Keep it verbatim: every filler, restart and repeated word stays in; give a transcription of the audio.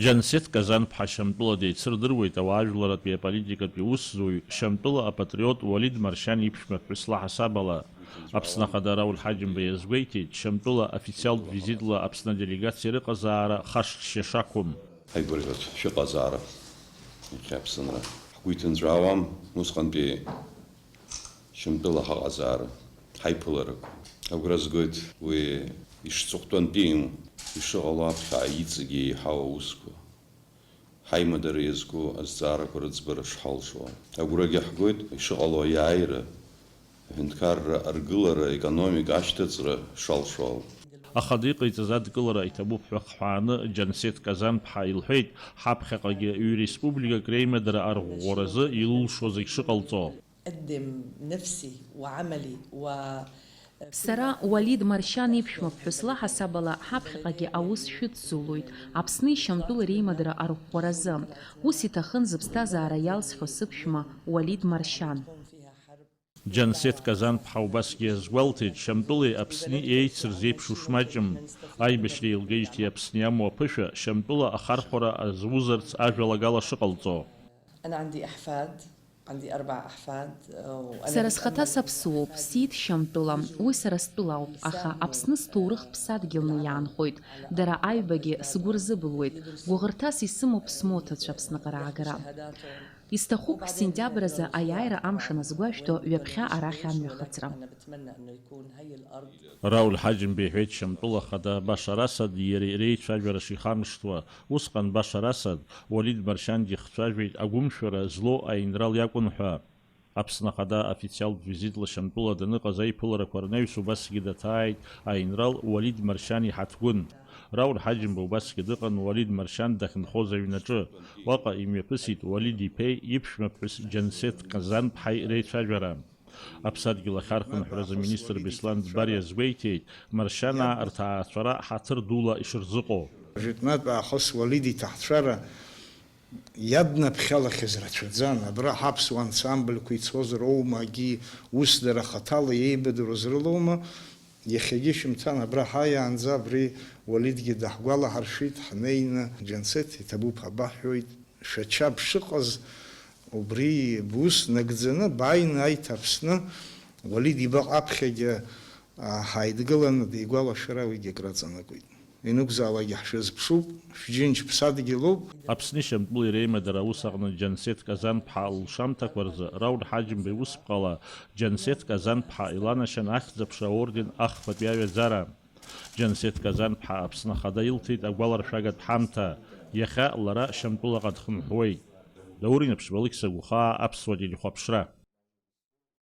Џьансеҭ Казанԥҳа Шьамтәыла деицырдыруеит ауаажәларратәи аполитикатәи усзуҩ, Шьамтәыла апатриот Уалид Маршьан иԥшәма ԥҳәыс лаҳасабала. Аԥсны Ахада Рауль Ҳаџьымба иазгәеиҭеит, Шьамтәыла официалтә визитла Аԥсны аделегациа рыҟазаара хашҭшьа шақәым. Ҳаигәырӷьоит шәыҟазаара, иахьа Аԥсынра. Ҳгәы иҭынҵәаауам усҟантәи Шьамтәыла ҳаҟазаара, ҳаиԥыларақәа. Агәра згоит уи ишҵыхәтәантәи имоу, ишыҟало аԥхьа иҵегьы еиҳау аусқәа, ҳаимадара иазку азҵаарақәа рыӡбара шҳалшо. Агәрагьы ҳгоит ишыҟало аиааира, аҳәынҭқарра аргылара, аекономика ашьҭыҵра шалшо ала. Ахада иҟаиҵаз адкылара иҭабуп ҳәа хҳәааны Џьансеҭ Казанԥҳа илҳәеит, ҳаԥхьаҟагьы ҩ-республикак реимадара арӷәӷәаразы илылшо зегь шыҟалҵо. أقدم نفسي وعملي و Сара Уалид Маршьан иԥшәма ԥҳәыс лаҳасабала ҳаԥхьаҟагьы аус шәыцзулоит, Аԥсни Шьамтәылеи реимадара арӷәӷәаразы. Ус иҭахын зыԥсҭазаара иалсхьоу сыԥшәма Уалид Маршьан. Џьансеҭ Казанԥҳа убасгьы иазгәалҭеит, Шьамтәылеи Аԥсни еицырзеиԥшу шмаҷым. Аибашьра еилгеижьҭеи Аԥсны иамоу аԥышәа Шьамтәыла ахархәара азузарц ажәалагала шыҟалҵо. أنا عندي أحفاد، عندي أربع أحفاد، وأنا Сара схаҭа саԥсуоуп, сиит Шьамтәыла, уи сара стәылауп, аха Аԥсны сҭоурых ԥсадгьылны иаанхоит. Дара аҩбагьы сгәы рзыбылуеит, гәыӷырҭас исымоуп смоҭацәа Аԥсныҟа раагара. Исҭахуп ҳсентиабр азы аиааира амш аназгәашәҭо ҩаԥхьа арахь амҩахыҵра. Рауль Ҳаџьымба иҳәеит Шьамтәыла Ахада Башар Асади иареи реицәажәара шихамышҭуа, усҟан Башар Асад, Уалид Маршьангьы ихцәажәеит агәымшәара злоу аинрал иакәын ҳәа. Аԥсны Ахада официалтә визитла Шьамтәыла даныҟаз аиԥыларақәа рнаҩс убасгьы даҭааит аинрал Уалид Маршьан иҳаҭгәын. Рауль Ҳаџьымба убасгьы дыҟан Уалид Маршьан дахьынхоз аҩнаҿы. Уаҟа имҩаԥысит Уалид иԥеи иԥшәма ԥҳәыс Џьансеҭ Ҟазанԥҳаи реицәажәара. Аԥсадгьыл ахьархынҳәразы аминистр Беслан Ӡбар иазгәеиҭеит, Маршьанаа рҭаацәара ҳаҭыр дула ишырзыҟоу. Жәытәнатә аахыс Уалид иҭаацәара иаднаԥхьалахьаз рацәаӡан, абра ҳаԥсуа ансамбльқәа ицозар оума, агьи ус дара хаҭала иеибадыруаз рылоума, иахьагьы шьымҭан абра ҳааиаанӡа абри Уалидгьы даҳгәалаҳаршәеит, ҳнеины Џьансеҭ иҭабуп ҳабаҳҳәоит. Шәача бшыҟаз, убри бус нагӡаны бааины аиҭа Аԥсны, Уалид ибаҟа аԥхьагьы, а, ҳааидгыланы деигәалашәара уигьы акраҵанакуеит. Ианакәзаалакгьы ҳшәазыԥшуп, шәџьынџь ԥсадгьылуп. Аԥсни Шьамтәылеи реимадара аус аҟны Џьансеҭ Ҟазанԥҳа лшамҭақәа рзы Рауль Ҳаџьымба иусԥҟала Џьансеҭ Ҟазанԥҳа иланашьан Ахьӡ-аԥша аорден ахԥатәи аҩаӡара. Џьансеҭ Ҟазанԥҳа Аԥсны Ахада илҭеит агәаларшәагатә ҳамҭа, иахьа лара Шьамтәылаҟа дхынҳәуеит. Даур Инаԥшьба, Алықьса Гәхаа, Аԥсуа телехәаԥшра.